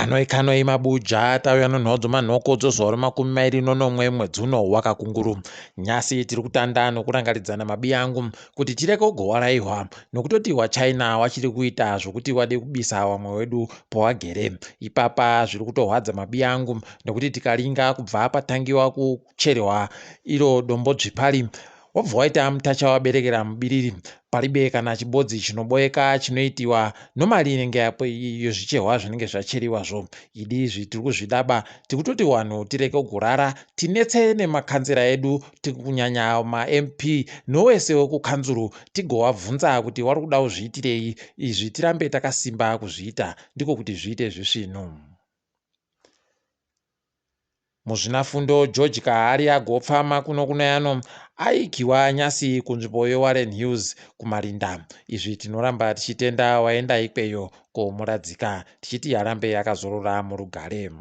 Kanoi kanoi mabuja tauya nonhodzo manhoko dzozuva remakumi mairi nonomwe mwedzi uno wakakunguru. Nyasi tiri kutanda nokurangaridzana mabi angu kuti tireke kugowaraihwa nokutoti wachina wachiri kuita zvokuti wade kubisa wamwe wedu pawagere. Ipapa zviri kutohwadza mabi angu nokuti tikaringa kubva patangiwa kucherwa iro dombo dzvipari wobva waita mutacha waberekera mubiriri paribe kana chibodzi chinoboeka chinoitiwa nomari inenge yapo yezvichehwa zvinenge zvacheriwazvo. Idi izvi tiri kuzvidaba tikutoti wanhu tireke kugorara tinetse nemakanzera edu kunyanya maMP nowese wekukanzuru tigowabvunza kuti wari kuda kuzviitirei izvi tirambe takasimba kuzviita ndiko kuti zviite zvisvinu. Muzvinafundo George Kahari agopfama kuno kunoyano aikiwa nyasi kunzvimbo yeWarren Hills kumarinda. Izvi tinoramba tichitenda waenda ikweyo komuradzika tichiti arambe akazorora murugare.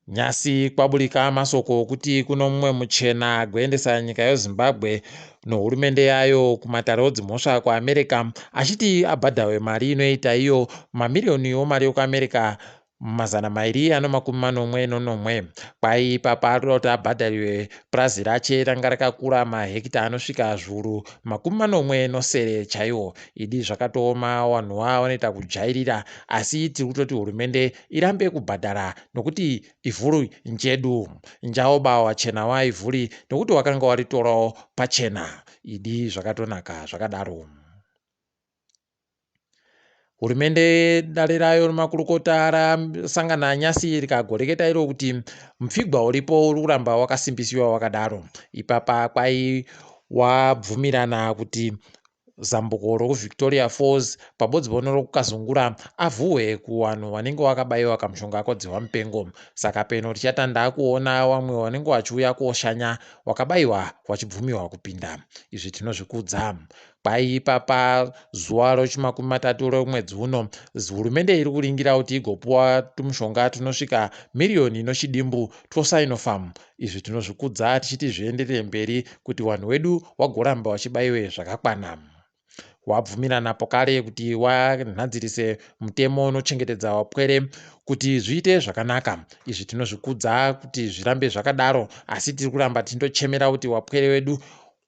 Nyasi kwaburika masoko okuti kuno mumwe muchena agoendesa nyika yeZimbabwe nohurumende yayo kumatare odzimhosva kuAmerica achiti abhadharwe mari inoita iyo mamiriyoni omari yokuAmerica 277. Kwai ipapa arikuda kuti abhadhariwe purazi rache ranga rakakura mahekita anosvika zviuru 76 chaiwo. Idi zvakatooma wanhu wanoita kujairira asi tiri kutoti hurumende irambe kubhadhara nokuti ivhuri njedu. Njaoba wachena waivhuri nokuti wakanga waritorawo pachena. Idi zvakatonaka zvakadaro. Hurumende dare rayo remakurukota rasangana nyasi rikagoreketa iro kuti mupfigwa uripo uri kuramba wakasimbisiwa wakadaro. Ipapa kwai wabvumirana kuti zambuko rokuVictoria Falls pabodzibo nerokukazungura avhuhwe kuvanhu vanenge vakabaiwa kamushonga kodzihwa mupengo. Saka peno tichatanda kuona vamwe vanenge vachiuya koshanya wakabaiwa wachibvumiwa kupinda. Izvi tinozvikudza. Kwai ipapa zuva rechimakumi matatu remwedzi uno, hurumende iri kuringira kuti igopuwa tumushonga tunosvika miriyoni inochidimbu twoSinopharm. Izvi tinozvikudza tichiti zvienderere mberi kuti vanhu wedu wagoramba wachibaiwe zvakakwana. Wabvumirana pokare kuti wanhadzirise mutemo unochengetedza wapwere kuti zviite zvakanaka. Izvi tinozvikudza kuti zvirambe zvakadaro asi tiri kuramba tichindochemera kuti wapwere wedu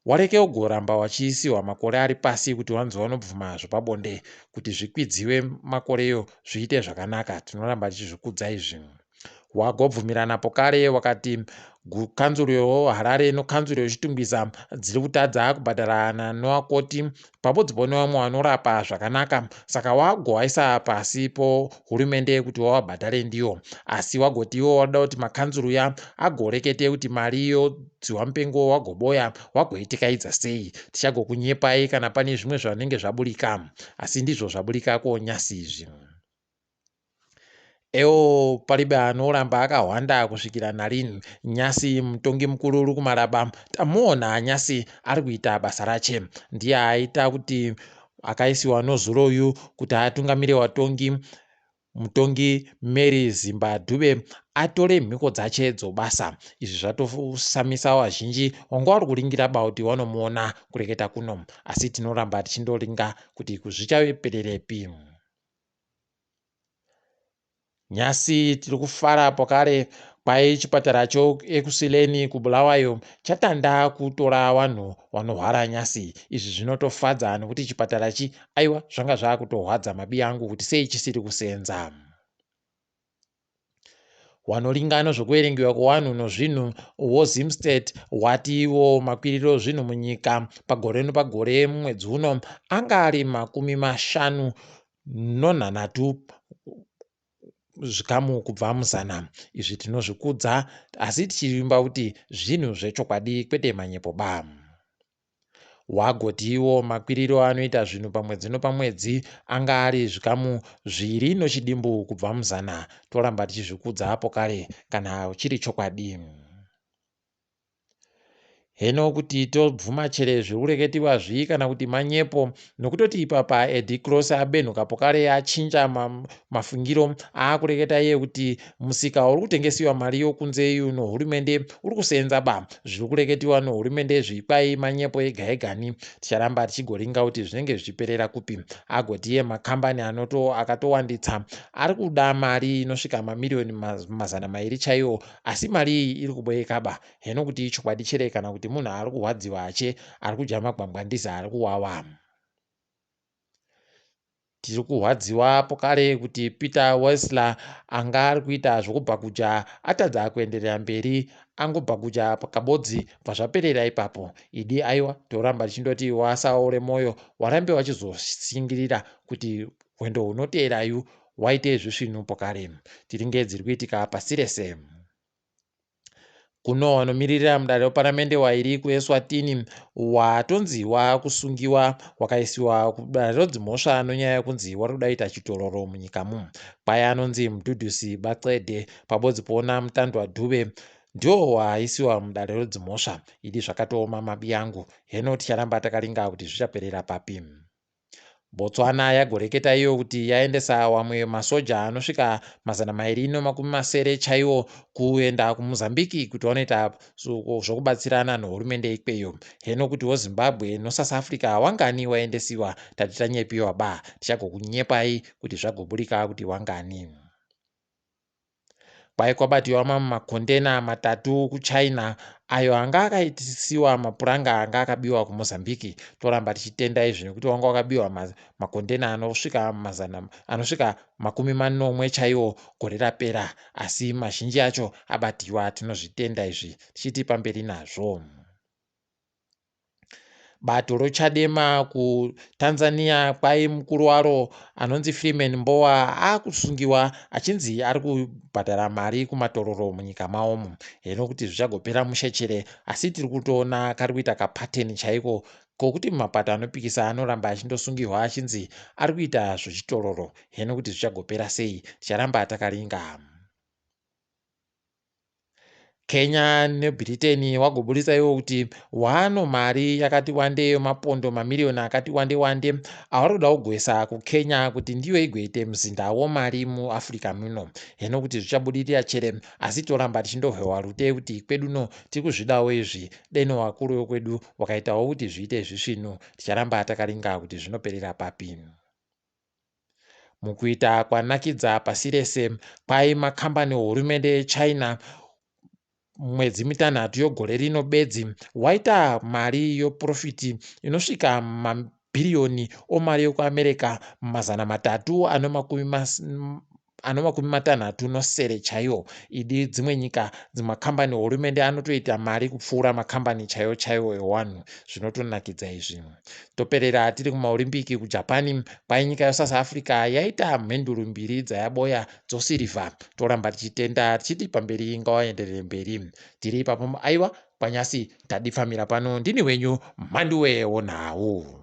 Wareke ugoramba wachiisiwa makore ari pasi kuti wanzi wanobvuma zvepabonde kuti zvikwidziwe makoreyo zviite zvakanaka tinoramba tichizvikudza izvi. Wagobvumirana pokare wakati kanzuru yeHarare nokanzuru yeChitungwiza dziri kutadza kubhadharana nevakoti pabodzipo nevamwe vanorapa zvakanaka saka wagovaisa pasi pohurumende kuti wavabhadhare ndiyo asi wagoti iwo wada kuti makanzuru ya agorekete kuti mari yodziwa mupengo wagoboya wagoitikaidza sei tichagokunyepai kana pane zvimwe zvanenge zvaburika asi ndizvo zvaburika konyasi izvi. Ewo paribe anoramba akahwanda kusvikira narini. Nyasi mutongi mukuru uri kumaraba tamuona nyasi ari kuita basa rache. Ndiye aita kuti akaisiwa nozuro uyu kuti atungamire watongi mutongi Mary Zimba Dube atore mhiko dzache dzobasa. Izvi zvatosamisa wazhinji wanga wari kuringira bauti wanomuona kureketa kuno. Asi tinoramba tichindoringa kuti zvichapererepi. Nhasi tiri kufara pakare kwai chipatara choEkusileni kuBulawayo chatanda kutora vanhu vanorwara nhasi. Izvi zvinotofadza nekuti chipatara ichi aiwa zvanga zvakutohwadza mabiyangu kuti sei chisiri kusenza. Wanoringa nezvekuverengewa kwevanhu nozvinhu woZimstat wati iwo makwiriro ezvinhu munyika pagore nepagore mumwedzi uno anga ari 53 zvikamu kubva muzana. Izvi tinozvikudza asi tichivimba kuti zvinhu zvechokwadi kwete manyepo ba. Wagoti iwo makwiriro anoita zvinhu pamwedzi nopamwedzi anga ari zvikamu zviiri nochidimbu kubva muzana. Toramba tichizvikudza apo kare kana chiri chokwadi. Heno kuti tobvuma chere zviri kureketiwa zvii kana kuti manyepo nokutoti ipapa Eddie Cross abenhuka pokare achinja mafungiro aakureketa iye kuti musika uri kutengesiwa mari yokunze iyu nohurumende uri kuseenza ba zviri kureketiwa nohurumende zvikwai manyepo ega egani. Ticharamba tichigoringa kuti zvinenge zvichiperera kupi. Agoti iye makambani anoto akatowanditsa ari kuda mari inosvika mamiriyoni 200 chaiwo asi mari iyi iri kuboekaba. Heno kuti ichokwadi chere kana kuti munhu ari kurwadziwa ache ari kudya magwangwandiza ari kuwawa. Tiri kurwadziwa pokare kuti Peter Wessler anga ari kuita zvokubhakuja atadza kuenderera mberi angobhakuja kabodzi bva zvaperera ipapo. Idi aiwa toramba tichindoti wasaore mwoyo warambe wachizosingirira kuti hwendo hunoteerayu waite zvisvinu pokare. Tiringe dziri kuitika pasi rese. Kuno vanomiririra mudare weparamende wairi kuEswatini watonzi wakusungiwa wakaisiwa kudare redzimhosva nonyaya yekunzi wari kuda kuita chitororo munyika mu. Kwai anonzi Mduduzi Bacede pabodzi poona Mutandwa Dube ndiwo waisiwa mudare redzimhosva. Idi zvakatooma mabi angu. Heno ticharamba takaringa kuti zvichaperera papi. Botswana yagoreketa iyo kuti yaendesa wamwe masoja anosvika 270 chaiwo kuenda kuMozambique kuti vanoita zvokubatsirana nehurumende ikweyo. Heno kutiwo Zimbabwe noSouth Africa wangani waendesiwa tati tanyepiwa ba tichagokunyepai kuti zvagoburika kuti wangani. Kwai kwabatiwa mamwe makondena 3 kuChina ayo anga akaitisiwa mapuranga anga akabiwa kuMozambique. Toramba tichitenda izvi nekuti wanga wakabiwa makondena anosvika mazana anosvika 70 chaiwo gore rapera asi mazhinji acho abatiwa. Tinozvitenda izvi tichiti pamberi nazvo. Bato roChadema kuTanzania kwai mukuru waro anonzi Freeman Mbowa akusungiwa achinzi ari kubhadhara mari kumatororo munyika maomo. Heno kuti zvichagopera mushechere asi tiri kutoona kari kuita kapateni chaiko kokuti mapato anopikisa anoramba achindosungirwa achinzi ari kuita zvechitororo. Heno kuti zvichagopera sei ticharamba takaringa. Kenya neBritain wagoburitsa iwo kuti wano mari yakati wande yemapondo mamiriyoni akati wande wande avari kuda kugoisa kuKenya kuti ndiyo igoite muzinda womari muAfrica muno. Heno kuti zvichabudirira chere asi toramba tichindohwewa rute kuti kweduno tiri kuzvidawo izvi deno vakuru vekwedu wakaitawo kuti zviite zvisvinu. Ticharamba takaringa kuti zvinoperera papi. Mukuita kwanakidza pasi rese kwai makambani ehurumende yeChina mwedzi 6 yogore rino bedzi waita mari yoprofiti inosvika mabhiriyoni omari yokuAmerica 367 chaiwo. Idi dzimwe nyika makambani ehurumende anotoita mari kupfuura makambani chaiwo chaiwo ewanhu. Zvinotonakidza izvi. Toperera tiri kumaOlympic kuJapan kwai nyika yeSouth Africa yaita mhenduru 2 dzayaboya dzosirivha. Toramba tichitenda tichiti pamberi ngawaenderere mberi. Tiri ipapo aiwa kwanyasi tadipfamira pano ndini wenyu Mhanduwe wonhau.